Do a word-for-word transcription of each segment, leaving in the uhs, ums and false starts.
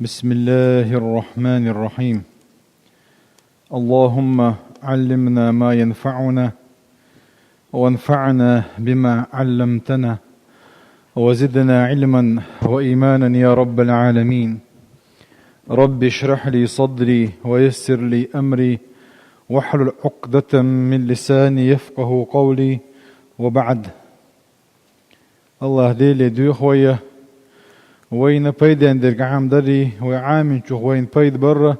بسم الله الرحمن الرحيم. اللهم علمنا ما ينفعنا وانفعنا بما علمتنا وزدنا علما وإيمانا يا رب العالمين. رب اشرح لي صدري ويسر لي أمري واحلل عقدة من لساني يفقه قولي وبعد. Аллаха Деле доьху вай, вайна пайден дерг Ӏамадарий, вай Ӏаминчух вайна пайда барра.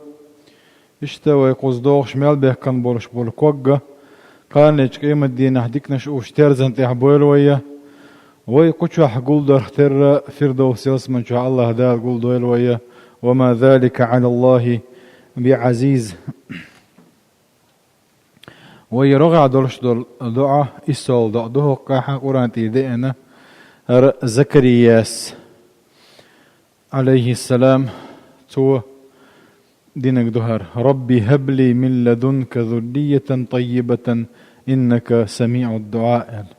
Иштта вай кхуза догӀуш мел бехкан болуш болу ког а, кханечу къематдийнахь диканаш уьш терзан тӀехь бойла вай. Вай кху чохь гулдарх терра Фирдовс ялсаман чохь Аллаха Дала гулдойла вай. وما ذلك على الله بعزيز. Вай рогӀехь долуш долу доӀа, иссолу доӀа ду хӀокхахь Къуръан тӀера деана, хӀара Закарияс, Ӏалайхиссалам, цо динарг ду хӀара: «Рабби хӀабли мин ладунка зуррийятан таййибатан, иннака самиӀуд-дуӀа», – аьлла.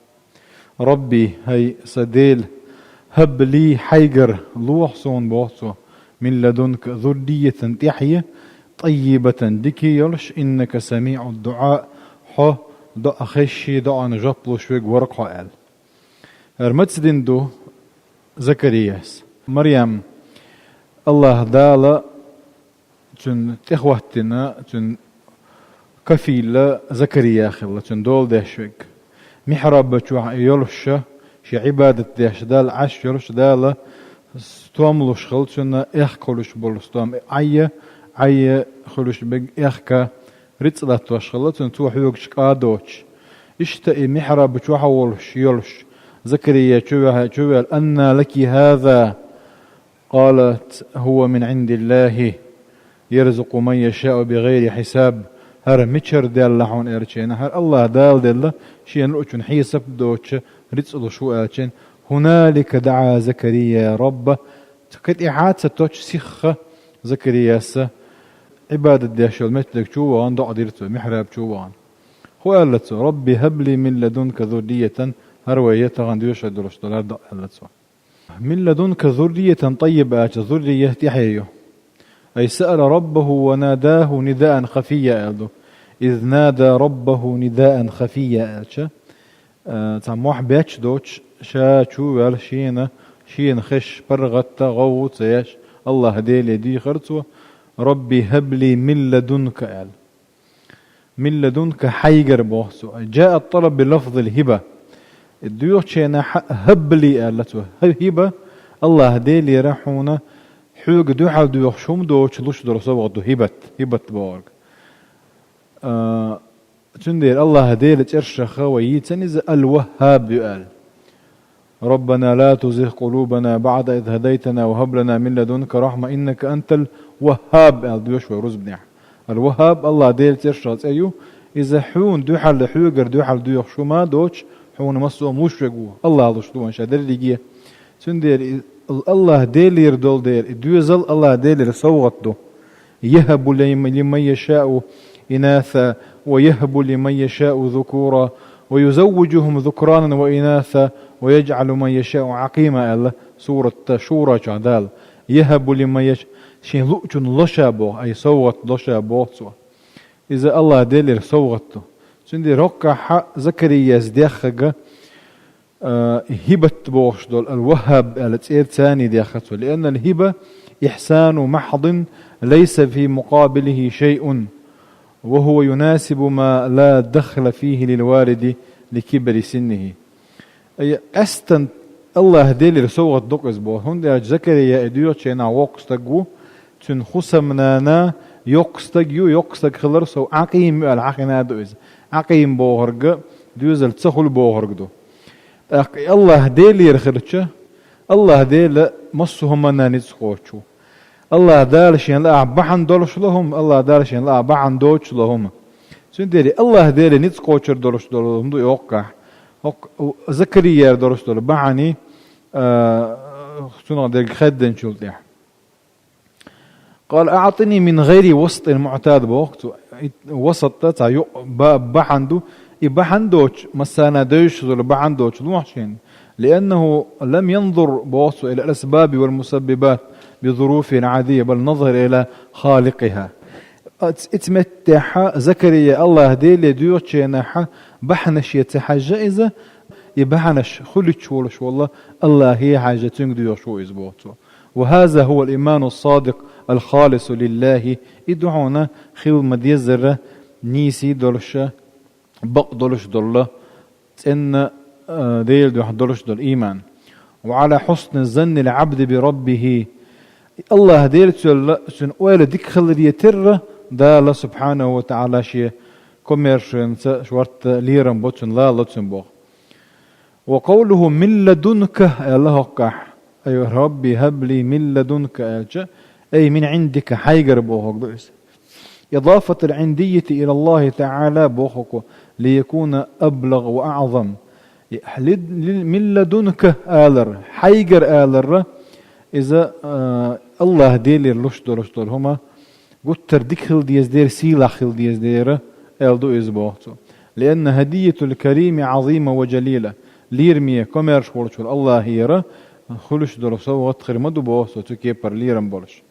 «Рабби, хӀай сан Дела, хӀабли, хьайгара лохьа суна, – боху цо, – мин ладунка зурриятан тӀаьхье, таййибатан дика йолуш, иннака самиӀуд-дуӀа, хьо доӀа хезча, доӀана жоп луш верг вара хьо», – аьлла. ХӀара маца дина ду Закарияс? Марьям, Аллаха Дала цуьнан тӀехӀоттийна, цуьнан кафил Закария хилла, цуьнан дола деш верг. Михьраб чохь йолуш, шен Ӏибадат деш Далла Ӏаш йолуш, Дала стом луш хилла цуьнан, эхка хуьлуш болу стом, Ӏайя, Ӏайя хуьлуш берг эхка, рицкъ латтош хилла цуьнан, цо хьоьгуш къа доцуш. Иштта и михьраб чохь а волуш, йолуш, Закария чу ваьхьа, чу ваьлла: «Анна лаки хӀаза?» Къалат: «ХӀува мин Ӏиндиллахи, ярзукъу ман яшаъу бигӀайри хьисаб». ХӀара мичара даьлла хьуна аьлча, хӀара Аллаха Дала делла, шена луучунна хьесап доцуш рицкъ луш ву аьлча. ХӀуналика даӀа Закария рабба. Цу кхин тӀаьхьа ца тоьчча сихха Закарияс Ӏибадат деш йолу меттиг чу а вахана доӀа дира цо, михьраб чу а вахана. ХӀун аьлла цо? «Рабби хӀабли мин ладунка зурриятан», хӀара вай тахана доьшур долуш долу хӀара доӀа аьлла цо. «Мин ладунка зурриятан таййиба», аьлча, зуррия тӀаьхье ю. «Ай саъала раббаху ва надаху нидаан хафийя», аьлла ду. «Из нада раббаху нидаан хафийя», аьлча, а, цхьа мохь бетташ доцуш, ша чу а ваьлла, шена, шена хезаш паргӀатта гӀовгӀа ца еш, Аллаха Деле дийхира цо: «Рабби хӀабли мин ладунка», аьлла. «Мин ладунка», хьайгара боху цо. «Джаа ат-талаб би лафзил хӀиба». И доьхучу хенахь хӀа-, «хӀабли» аьлла цо. ХӀа-, хӀиба, Аллаха Делера хьуна хьоьга дуьхьал доьхуш хӀума доцуш луш долу совгӀат ду хӀибат, хӀибат бохург. А, цундела Аллаха Делан цӀершаха вай йийцина иза Ал-ВахӀхӀаб ю аьлла. «Раббана ла тузигъ къулубана баъда из хӀадайтана ва хӀаб лана мин ладунка рахьма, иннака антал ВахӀхӀаб», аьлла доьшу вай рузбанехь. Ал-ВахӀхӀаб Аллаха Делан цӀершал цӀе ю, иза хьуна дуьхьал, хьоьгара дуьхьал доьхуш хӀума доцуш, хьуна массо а луш верг ву, Аллаха луш ду вайн ша дерриге. Цундела и, Аллаха Делера долу дела, и доьзал Аллаха Делера совгӀат ду. «ЯхӀабу лиман яшаъу инаса ва яхӀабу лиман яшаъу зукура ва юзаввижухум зукрана ва инаса ва яджӀалу ман яшаъу Ӏакъима», аьлла, сурат Шура чохь Дала. «ЯхӀабу лиман яш-», шен луучунна ло ша боху, ай совгӀат ло ша боху цо. Иза Аллаха Делера совгӀат ду. Цундела хӀоккхахь Закарияс деххарг, а, хӀибат бохуш долу, Ал-ВахӀхӀаб аьлла цӀера царний дехха цо. «Лианнал хӀиба ихьсану махьдин лайса фи мукъабилихи шайъун, ва хӀува юнасибу ма ла дахла фихи лил валиди ли кибари синнихи». Ай, къаьстина Аллаха Делера совгӀат ду-кх иза боху. ХӀунда аьлча Закария и доьхучу хенахь воккха стаг ву, цуьнан хӀусамнана йоккха стаг ю, йоккха стаг хилар сов Ӏакъим ю аьлла хьахина ду иза. Ӏакъим бохург доьзал ца хуьлу бохург ду. ТӀаккха и Аллаха Делера хилча, Аллаха Дела массо а хӀуманна ницкъ кхочуш ву. Аллаха Дала шен лаахь бахьана долуш ло хӀума, Аллаха Дала шен лаахь бахьана доцуш ло хӀума. Цундела Аллаха Деле ницкъ кхочур долуш долу хӀума ду и хӀоккхахь. ХӀокху Закарияра долуш долу бахьана, а, цунах дерг хаьддинчул тӀаьхьа. «Къала аътини мин гӀайри васатин муътад», боху цо. И васат цхьа юкъа ба-, бахьана ду. И бахьана доцуш, массарна девзаш долу бахьана доцуш лохьа шена. «Лианнаху лам янзур», боху цо, «ила ал-асбаби вал мусаббибат». بظروفه العادية، بل نظر إلى خالقها. Иц-, иц меттехьа Закария Аллаха Деле доьхучу хенахьа бахьанаш ца хьаьжжа иза, и бахьанаш хуьлуьйтуш волуш волу Аллахе хьаьжжа цуьнга доьхуш ву иза боху цо. وهذا هو الإيمان الصادق الخالص لله. И ду хьуна хила ма-деззара нийса долуша, бакъ долуш долла, цӀенна, а, Делан дуьхьа долуш долу ийман. وعلى حسن ظن العبد بربه. Аллаха Делаца йолу цуьнан ойла дика хиларе терра, Дала субхьанаху ва таӀала шен комаьршонца шорта лерам бо цуьнан, лала цуьнан боху. وقوله من لدنك аьлла хӀоккхахь. أي رب هب لي من لدنك аьлча, أي من عندك, хьайгара бохург ду иза. إضافة العندية إلى الله تعالى бохург, ليكون أبلغ وأعظم. Лид-, лил-, من لدنك алар, хьайгара аларра, иза, а, Аллаха Делера луш долуш долу хӀума гуттар дика хила деза дера, сийлахь хила деза дера, аьлла ду иза боху цо. لأن هدية الكريم عظيمة وجليلة. Лераме, комаьрша волчу Аллахера хуьлуш долу совгӀат хир ма ду боху цо, цу кепара лерам болуш.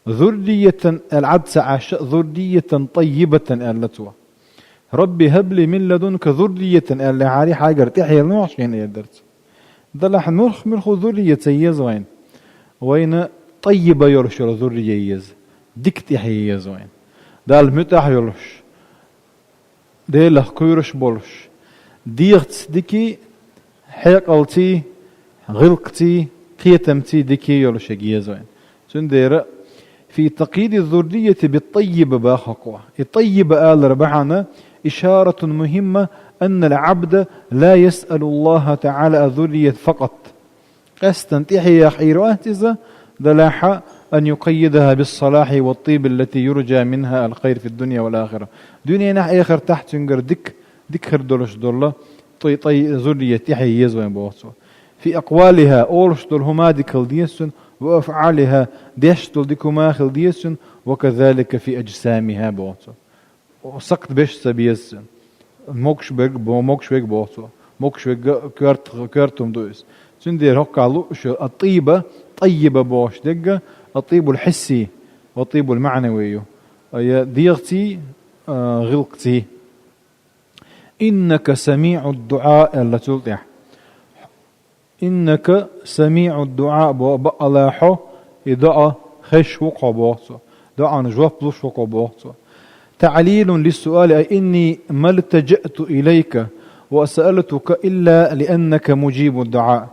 ذرية аьлла Ӏад ца Ӏаш, ذرية طيبة аьлла цо. رب هب لي من لدنك ذرية аьлла хьари, хьайгара тӀаьхье лохьуш хӀинца эр дара цо. Делахь муьлх-, муьлхха зуррия ца еза вайна. Вайна таййиба йолуш йолу зуррия еза. Дика тӀаьхье еза вайна. Далла муьтӀахь йолуш, Делах кхоьруш болуш, дегӀаца дикий, хьекъалций, гӀиллакхций, кхетамций дикий йолуш ерг еза вайна. Цундела في تقييد الذرية بالطيبة боху хӀокхо. И таййиба алар бахьана إشارة مهمة أن العبد لا يسأل الله تعالى الذرية فقط. Къаьсттина тӀаьхье яха Ӏийр вац иза, делахь أن يقيدها بالصلاح والطيب التي يرجى منها الخير في الدنيا والآخرة. Дуьненахь, эхартахь цуьнгара дика, дика хир долуш долу тӀай-, тӀай-, зуррия тӀаьхье еза вайна боху цо. في أقوالها, олуш долу хӀума дика хила деза цуьнан, وأفعالها, деш долу дика хӀума хила деза цуьнан, وكذلك في أجسامها боху цо. Сакхт беш ца беза цуьнан. Могуш берг бо-, могуш верг боху цо. Могуш верг коьрт-, коьртум ду иза. Цундела хӀоккхахь лууш ю ат-тӀийба, тӀаййиба бохуш дерг, ат-тӀийбул хьисси, ат-тӀийбул маӀнави ю. Ай дегӀаций, а, гӀиллакхций. إنك سميع الدعاء аьлла цул тӀаьхьа. إنك سميع الدعاء бо-, бакъала хьо, и доӀа хезаш ву хьо боху цо. ДоӀан жоп луш ву хьо боху цо. تعليل للسؤال أي إني ما التجأت إليك وسألتك إلا لأنك مجيب الدعاء.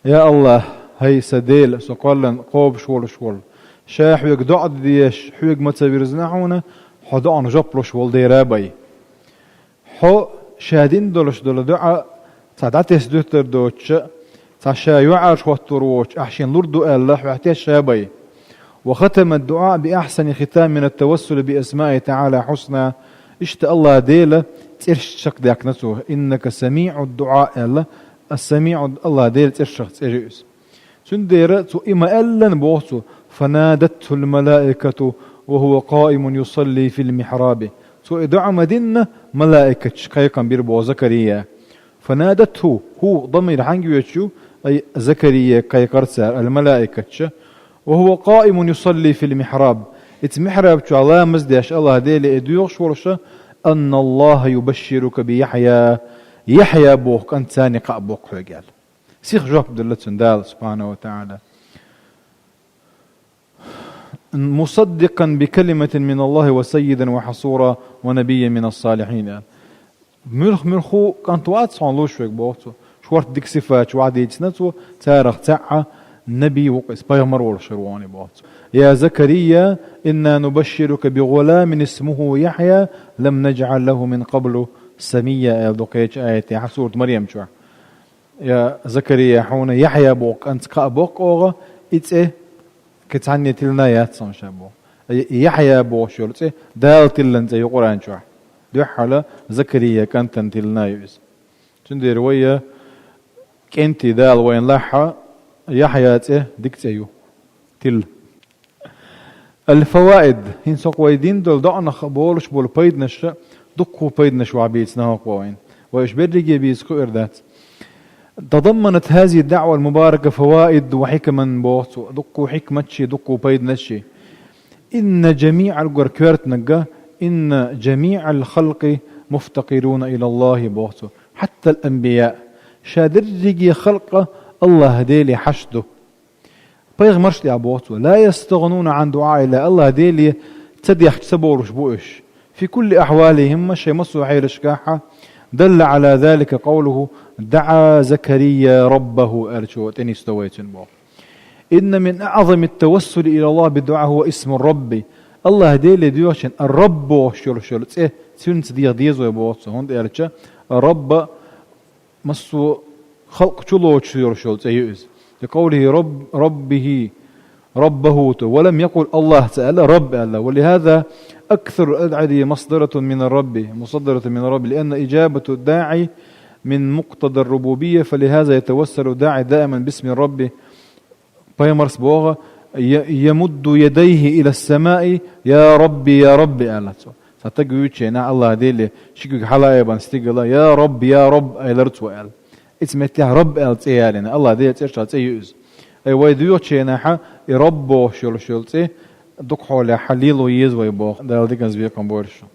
Я Аллах, хӀай сан Дела, со кхоллан кхобуш волуш волу. Ша хьоьга доӀа деш, хьоьга ма ца вирзина хьуна, хьо доӀан жоп луш волу дера бай. Хьо ша дина долуш долу доӀа цхьа дӀатесна дуьттур доцуша, цхьа ша йоӀарш хӀоттор воцуш, ахь шен лур ду аьлла, хьоьга тесна ша бай. وختم الدعاء بأحسن ختام من التوسل بأسمائه تعالى الحسنى. Иштта Аллах Дела цӀераш чекхдаьккхина цо, إنك سميع الدعاء аьлла, ас-Самиъу Аллах Дела цӀерашах цӀе ю иза. Цундела цо и ма-аьллина боху цо: فنادته الملائكة وهو قائم يصلي في المحراب. Цо и доӀа ма-динна, малаикаташ кхайкхам бира боху Закария. فنادته, хӀу, дамир хьанга йоьдуш ю, ай Закария кхайкхар цара, ал-малаикаташ. وهو قائم يصلي في المحراب. Ица михьраб чохь ламаз деш Аллах Деле и доьхуш волуша: أن الله يبشرك بيحيى. Яхьъя боху кӀант царна кхаъ боккху хьоьга аьлла. Сиха жоп делла цуьнан Дала, субхьанаху ва таӀала. مصدقا بكلمة من الله وسيدا وحصورا ونبيا من الصالحين. Муьлх-муьлхху кӀант вац хьуна луш верг боху цо. Шорта дика сифаташ вахьа дийцина цо, царах цхьаъ наби ву-кх иза, пайхамар волуш хир ву хьуна боху цо. يا زكريا إنا نبشرك بغلام اسمه يحيى لم نجعل له من قبل سميا аьлла ду кхечу аятехь, сурат Марьям чохь. Я Закария, хьуна Яхьъя боху кӀант кхаъ боккху оха, и цӀе кхин цхьанне тиллина яц хьуна ша боху. И Яхьъя бохуш йолу цӀе Дала тиллина цӀе ю Къуръан чохь. Дуьххьара Закария кӀантана тиллина ю иза. Цундела вай кӀентий Дала вайна лахь, Яхьъя цӀе дика цӀе ю. Тилла. Ал-фаваид, хӀинца хӀокху вай дина долу доӀанах болуш болу пайданаш, дуккха пайданаш вахьа бийцина хӀокхо вайна. Вай уьш берриге бийца кхуьур дац. تضمنت هذه الدعوة المباركة فوائد وحكما, боху цо, дуккха хьикматаш, дуккха пайданаш. إن جميع, уггар коьртаниг, إن جميع الخلق مفتقرون إلى الله, боху цо. حتى الأنبياء. Ша дерриге халкъ АллахӀ Деле хьашт ду. Пайхамарш а, боху цо, لا يستغنون عن دعاء الله, АллахӀ Деле ца дехча ца бовлуш бу уьш. في كل أحوالهم, шайн массо а хьелашкахь. دل على ذلك قوله: دعا زكريا ربه, аьллачо тӀе нисдо вай цуьнан, боху. إن من أعظم التوسل إلى الله بالدعاء هو اسم الرب. АллахӀ Деле доьхучун Рабб бохуш йолуш йолу цӀе, цуьнца деха деза вай, боху цо, хӀунда аьлча Рабба массо а халкъ чулоцуш йолуш йолу цӀе ю иза. لقوله رب, ربه, ربه, то, ولم يقل الله, ца аьлла, Рабб аьлла. ولهذا أكثر الأدعية مصدرة من الرب, مصدرة من الرب, لأن إجابة الداعي من مقتضى الربوبية، فلهذا يتوسل الداعي دائما باسم الرب. Пайхамарс боху: ي-, يمد يديه إلى السماء: يا رب، يا رب, аьлла цо. Цхьа стаг вуьйцучу хенахь АллахӀ Деле ши куьг хьалаайбан стигала: يا رب، يا رب, аьллера цо, аьлла. Иза меттехь Рабб аьлла цӀе ялийна, АллахӀ Делан цӀерачохь цӀе ю иза. Ай, вай доьхучу хенахь и Рабб бохуш йолуш йолу цӀе дукха хьолехь лело еза вай, боху. Дала диканца бекхам бойла шун.